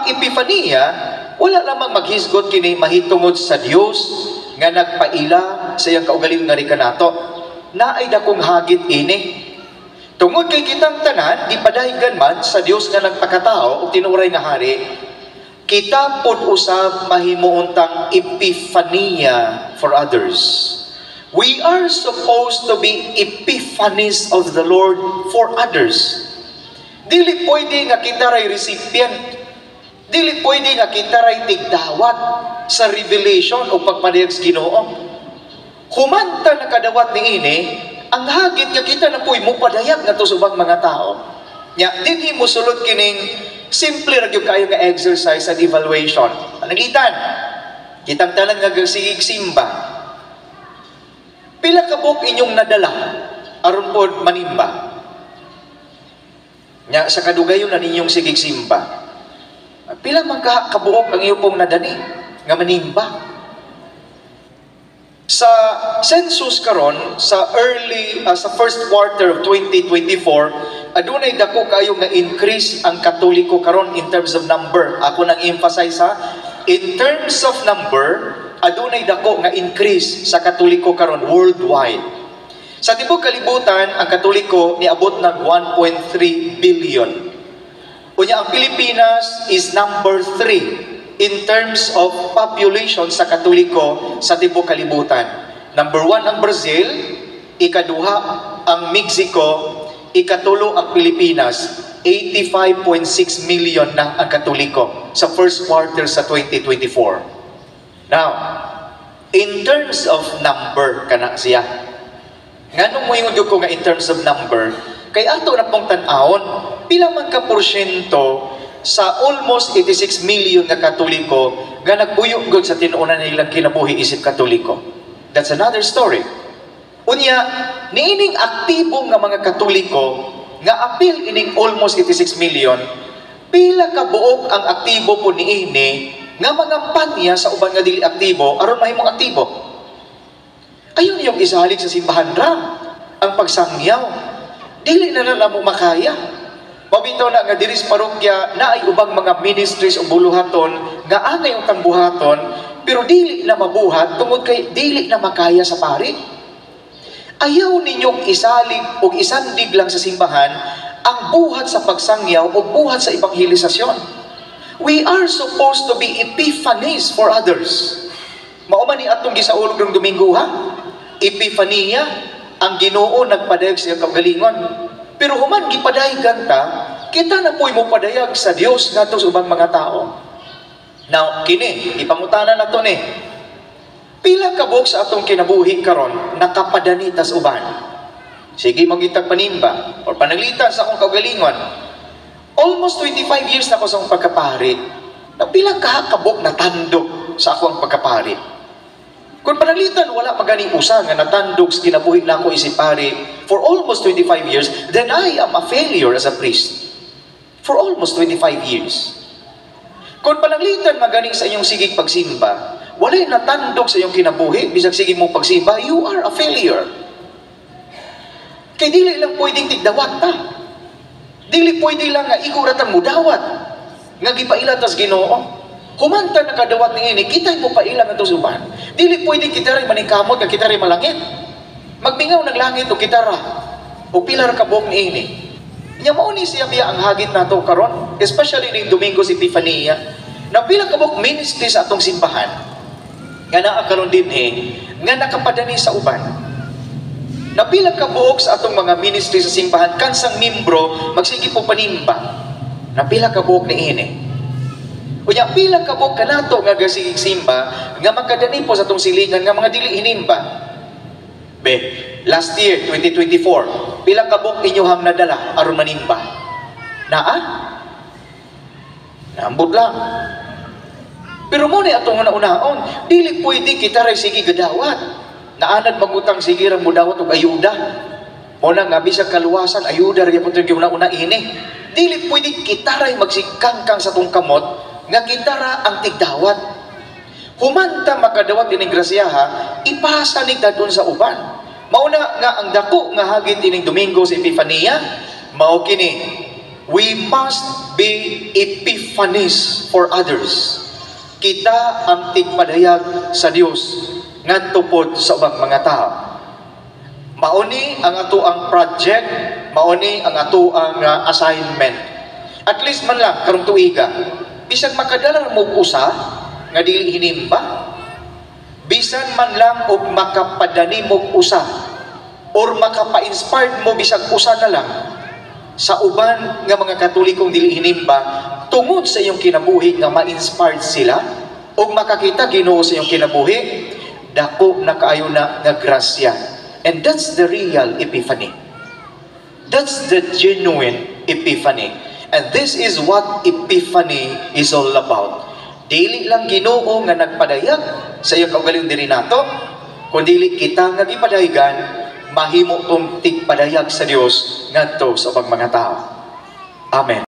Ang epifania, wala lamang maghisgot kini mahitungod sa Dios nga nagpaila sa iyang kaugalingon ngadto kanato. Naay dakong hagit ini. Tungod kay kitang tanan gipadaygan man sa Dios nga nagpakatao ug tinuray nga hari, kita pod usab mahimuon tang epifania for others. We are supposed to be epiphanies of the Lord for others. Dili pwede nga kita ray recipient. Dili pwede nga kita ray tigdawat sa revelation o pagpadayag sa Ginoo. Human ta nakadawat niini, ang hagit nga kita na po'y mupadayag ngadto sa ubang mga tao. Nya, dinhi mosulod kining simple ra gyud kayo nga exercise and evaluation. Pananglitan, kitang tanan nga sigig simba. Pila ka buok inyong nadala aron pod manimba? Nya, sa kadugayon na ninyong sigig simba, pila man ka kabuok ang iyong pong nadani nga manimba? Sa census karon sa early sa first quarter of 2024, adunay dako kayo nga increase ang Katoliko karon in terms of number. Ako nang emphasize ha, in terms of number, adunay dako nga increase sa Katoliko karon worldwide. Sa tibuok kalibutan, ang Katoliko niabot nag 1.3 billion. Unya, ang Pilipinas is number 3 in terms of population sa Katoliko sa tibuok kalibutan. Number 1 ang Brazil, ikaduha ang Mexico, ikatulo ang Pilipinas. 85.6 million na ang Katoliko sa first quarter sa 2024. Now, in terms of number kana siya. Nganong moingon ko nga in terms of number, kay ato na pong tan-awon, pila man ka porsyento sa almost 86 million nga Katoliko nga nagbuyo gud sa tinuonan nilang kinabuhi isip Katoliko. That's another story. Unya, niining aktibo nga mga Katoliko nga apil ining almost 86 million, pila ka buok ang aktibo po niini nga mga panya sa uban nga dili aktibo aron mahimong aktibo? Ayun yung isalig sa simbahan ra ang pagsangyaw. Dili na na mo makaya. Mabitaw na nga diri sa parokya naay ubang mga ministries o buluhaton nga angay ang buhaton, pero dili na mabuhat tungod kay dili na makaya sa pari. Ayaw ninyong isalig o isandig lang sa simbahan ang buhat sa pagsangyaw o buhat sa ebanghelisasyon. We are supposed to be epiphanies for others. Mao man ni atong gisaulog ng Domingo ha. Epifania, ang Ginoo nagpadayag sa iyang kaugalingon. Pero human gipadayagan ta, kita na po'y mopadayag sa Dios ngadto sa ubang mga tao. Now, kini, ipangutana na to ni. Pila ka buok sa atong kinabuhi karon nakapadani tas uban? Sige, magitag panimba or pananglitan sa akong kaugalingon. Almost 25 years na ako sa akong pagkapari. Na pila ka kabuok natandog sa akong pagkapari? Kung pananglitan wala magani usa nga natandog sa kinabuhi nako isip pari for almost 25 years, then I am a failure as a priest. For almost 25 years. Kung pananglitan maganing sa inyong sigig pagsimba, walay natandog sa inyong kinabuhi, bisag sige mo pagsimba, you are a failure. Kay dili lang pwedeng tigdawat ta. Dili pwede lang nga ikaw ratang mudawat nga gipaila tas Ginoo. Human ta nakadawat niini, kita'y mo paila ngadto sa uban. Dili pwede kita rin maningkamot nga kita rin malangit. Magmingaw ng langit o kita ra. O pila ra ka buok niini. Nya mao ni siya biya ang hagit nato karon, especially ning Domingo sa Epifania, na pila ka buok ministry sa atong simbahan nga naa karon dinhi nga nakapadani sa uban. Na pila ka buok sa atong mga ministry sa simbahan kansang membro magsige po panimba. Na pila ka buok niini. Unya, pila ka buok kanato nga gasigig simba nga makadani po sa atong silingan nga mga dili hinimba? Be, last year 2024, pila ka buok inyohang nadala aron manimba? Naa? Naambot lang. Pero mo ni atong una-unaon, dili pwede kita ray sige gadawat. Naanad magutang sige ra mudawat og ayuda. Mo na nga bisag kaluwasan, ayuda ra gyapon una-una ini. Dili pwede kita ray magsigkangkang sa tong kamot nga kita ra ang tigdawat. Human ta makadawat ining grasyaha, ipasa ni dadon sa uban. Mauna nga ang dako nga hagit ining Domingo sa Epifania, mao kini, we must be epiphanies epiphanies for others. Kita ang tigpadayag sa Dios ngadto pod sa ubang mga tao. Mauni ang ato ang project, mauni ang ato ang assignment. At least man lang karong tuiga, bisan makadala mo usa nga dili hinimba, bisan man lang og makapadani mo usa or makapa-inspired mo bisag usa na lang sa uban nga mga Katolikong dili hinimba tungod sa iyong kinabuhi nga ma-inspired sila ug makakita Ginoo sa iyong kinabuhi, dako na kaayo na nga grasya. And that's the real epiphany. That's the genuine epiphany. And this is what epiphany is all about. Dili lang Ginoo nga nagpadayag sa iyang kaugalingon diri nato, kundi kita nga gipadayagan mahimo tong tigpadayag sa Dios ngadto sa ubang mga tao. Amen.